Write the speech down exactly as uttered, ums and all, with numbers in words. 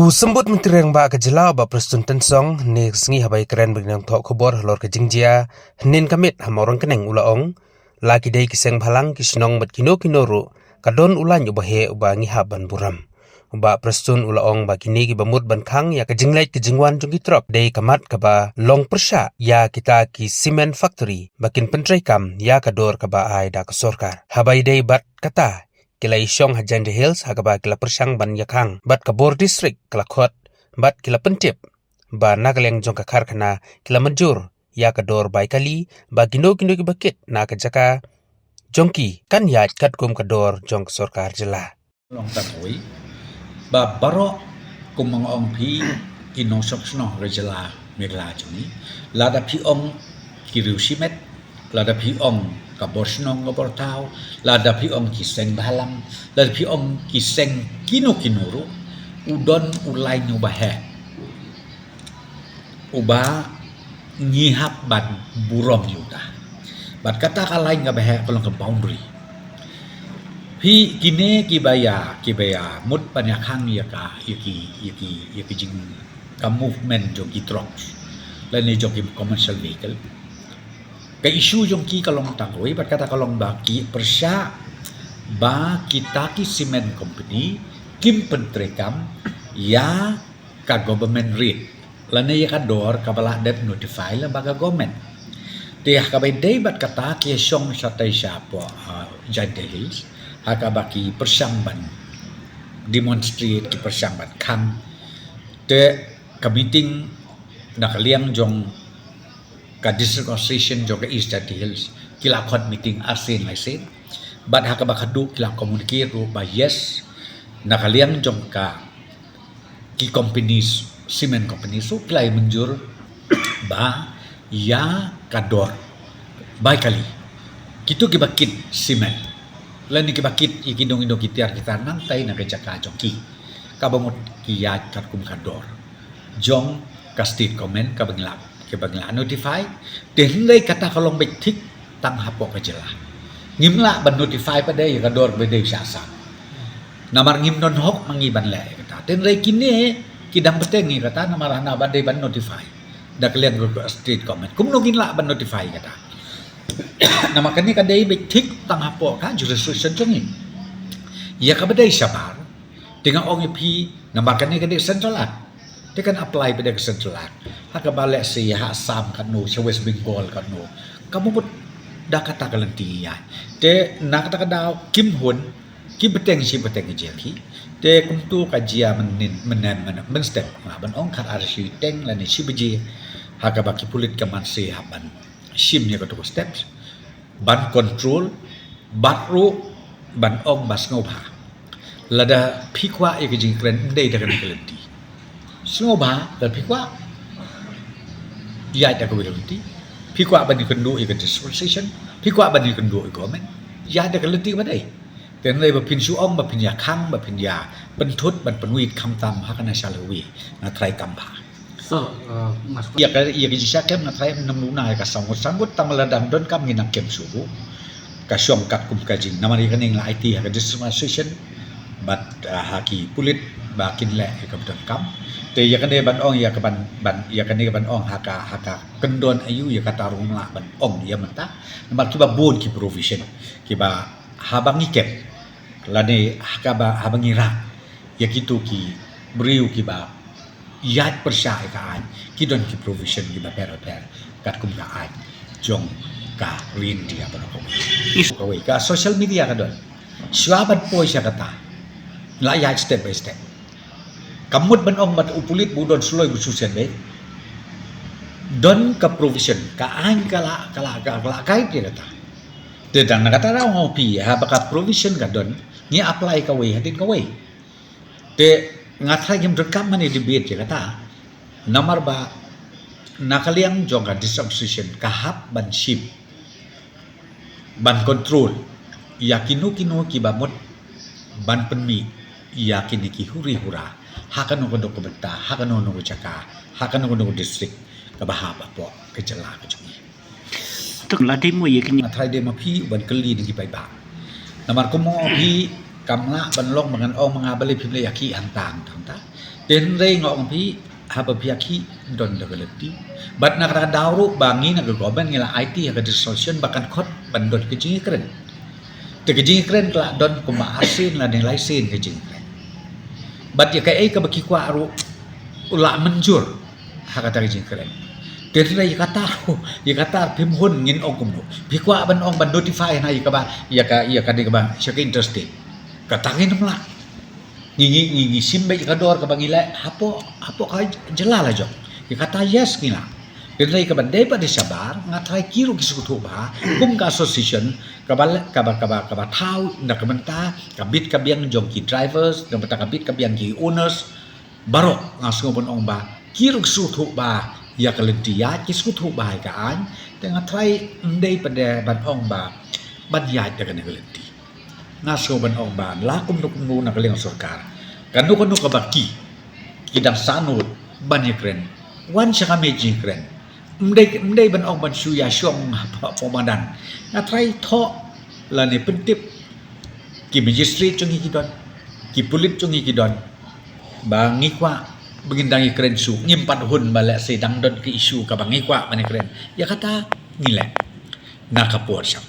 U Symbud Myntri Rangbah ka jylla u Bah Prestone Tynsong, hynne ka sngi haba ïakren bad ki nongthoh khubor halor ka jingjia hynnin ka miet ha Mawryngkneng u la ong, la ki dei ki seng bhalang, ki shnong bad kino kino ruh, ka don u lain uba heh uba ngi hap ban burom. U Bah Prestone u la ong ba kine kiba mut ban khang ïa ka jingleit ka jingwan jong ki trok dei ka mat kaba long pyrshah ïa kita ki cement factory ba kin pyntreikam ïa ka dor kaba ai da ka sorkar. Haba ïadei bad kata, ki la ïashong ha Jaintia Hills ha kaba ki la pyrshang ban ïakhang bad ka bor district ka la khot bad ki la pyntip ba na ka liang jong ka karkhana ki la mynjur ïa ka dor bai kali ba kino kino kiba kit na ka jaka jong ki kan ïaid katkum ka dor jong ka sorkar jylla. Long tang kawei ba baroh kum ma nga ong phi ki nongshong shnong ka jylla Meghalaya jong ngi, lada phi ong ki riew shimet, lada phi ong ka bor shnong ka bor thaw, lada phi ong ki seng bhalang, lada phi ong ki seng kino kino ruh, u don u lain uba heh uba ngi hap ban burom ïa uta. Bad kata ka lain kaba heh ka long ka boundary. Phi kine kiba ïa, kiba ïa mut ban ïakhang ïa ka, ïa ki, ïa ki, ïa ki jing ka movement jong ki trucks lane jong ki commercial vehicle. Ka issue jong ki ka long tang kawei bad kata ka long ba ki pyrshah ba kita ki cement company kim pyntreikam ïa ka government rate lane ïa ka dor kaba la dep notify lyngba ka government. Te ha kaba ïadei bad kata ki ïashong shatai shapoh, ah, Jaintia Hills ha kaba ki pyrshang ban demonstrate, ki pyrshang ban khang. Te ka meeting na ka liang jong ka District Association jong ka East Jaintia Hills ki la khot meeting arsien laisien. Bad ha kaba khadduh ki la communicate ruh ba yes, na ka liang jong ka ki companies, cement companies ruh ki la ïa mynjur ba ïa ka dor bai kali. Kito kiba kit cement lane kiba kit ïa ki dong, ïa ki dong ki tiar ki tar nangtai na ka jaka jong ki, kaba mut ki ïaid katkum ka dor jong ka state government kaba ngi la, kaba ngi la notify. Te hynrei kata ka long beit thik tang hapoh ka jylla. Ngim lah ban notify pat de ïa ka dor ba dei sha Assam. Namar ngim don hok ma ngi ban leh ïa kata. Te hynrei kine ki dang bteng ïa kata namar hana ba dei ban notify da ka liang ka state government. Kumno ngin lah ban notify ïa kata? Namar kane ka dei beit thik tang hapoh ka jurisdiction jong ngi. Ïa kaba dei shabar, te nga ong ïa phi, namar kane ka dei Central Act. Te kan apply pat de ka Central Act. Ha kaba lehse ha Assam katno, sha West Bengal katno, kaba mut da kata ka lynti ïa. Te na kata ka daw kim hun, ki bteng shi bteng jia ki. Te kumto ka jia mynnin, mynnin, mynnin, mynstep. Nga lah ban ong kat ar shiteng lane shi baje, ha kaba ki pulit ka Mansi hap ban shim ïa kato ka steps ban control, bad ruh ban ong ba sngewbha, lada phi kwah ïa ka jingkren ym dei da kane ka lynti. Sngewbha lada phi kwah ïaid da kawei ka lynti. Phi kwah ban ïakynduh ïa ka dispensation, phi kwah ban ïakynduh ïa ka government, ïaid da ka lynti ba dei. Te hynrei ba phin shu ong ba phin ïakhang, ba phin ïa pynthut ban pynwit khamtam ha ka National Highway, nga tharai kam bha. So, uh, mas ïa ka, ïa ka jingshah kem nga tharai ym duna ïa ka sangkut sangkut, tang lada ym don kam ngin nang kem shuh. Ka shong katkum ka jing, namar ïa kane nga la aiti ha ka District Association bad, uh, ha ki pulit ba kin leh ïa kaba donkam. Te ïa kane ban ong, ïa ka ban, ban, ïa kane ban ong ha ka, ha ka kyndon aïu ïa kata ruh ngam lah ban ong ïa mynta. Namar kiba bun ki provision kiba haba ngi kem lane ha kaba, haba ngi rah ïa kito ki briew kiba ïaid pyrshah ïa ka aiñ, ki don ki provision kiba pher bapher katkum ka aiñ jong ka Ri India baroh kawei. Kawei ka social media ka don. Shuwa ban poi sha kata, la ïaid step by step. Kam mut ban ong ba u pulit ba u don suloi ba u shu shen beit. Don ka provision, ka aiñ ka la, ka la, ka la guide ïa kata. Te dang na kata ruh nga ong ïa phi, haba ka provision ka don, ngi apply kawei hadien kawei. Te nga tharai ngim donkam ban ïa debate ïa kata. Namar ba na ka liang jong ka District Association ka hap ban shim, ban control ïa kino kino kiba mut ban pynmih ïa kine ki huri hura ha kano kano ka bynta, ha kano kano ka jaka, ha kano kano ka district kaba hap hapoh ka jylla ka jong ngi. Te la dei mo ïa kine. Nga tharai dei ma phi u ban kylli na ki paidbah. Namar kumno phi, Kam lah ban long ba ngan ong ma nga balei phim leh ïa ki hangta hangta. Te hynrei nga ong phi, haba phi ïa ki don da ka lynti. Bad na kata ka daw ruh ba ngi na ka government ngi la aiti ha ka district association ba kan khot ban don ka jingïakren. Te ka jingïakren ka la don kumba arsien lane laisien ka jingïakren. Bad ïa kaei kaba ki kwah ruh u la mynjur ha kata ka jingïakren. Te hynrei ïa kata ruh, ïa kata phim hun ngin ong kumno. Phi kwah ban ong ban notify na ïa kaba, ïa ka, ïa ka dei kaba sha ka interstate. Kata ngin ym lah. Ngi, ngi, ngi, ngi shim beit ïa ka dor kaba ngi leh hapoh, hapoh ka jylla la jong. Ïa kata yes ngi lah. Hynrei kaba dei pat dei shabar, nga tharai ki ruh ki sngewthuh bha kum ka association, kaba leh, kaba, kaba, kaba thaw na ka bynta ka bit ka biang jong ki drivers, na ka bynta ka bit ka biang ki owners baroh. Nga sngew ban ong ba ki ruh ki sngewthuh bha ïa ka lynti ïaid, ki sngewthuh bha ïa ka aiñ. Te nga tharai ym dei pat de ban ong ba ban ïaid da kane ka lynti. Nga sngew ban ong ba la kumno kumno na ka liang sorkar, kano kano kaba ki, ki dang sangeh ban ïakren, wan sha ka mei jingkren. Ym dei, ym dei ban ong ban shu ïashong hapoh madan. Nga tharai thoh lane pyntip ki magistrate jong ngi ki don, ki pulit jong ngi ki don, ba ngi kwah ba ngin dang ïakren shuh, ngim pat hun ba lehse dang don ka issue kaba ngi kwah ban ïakren. Ïa kata ngi leh na ka por shap.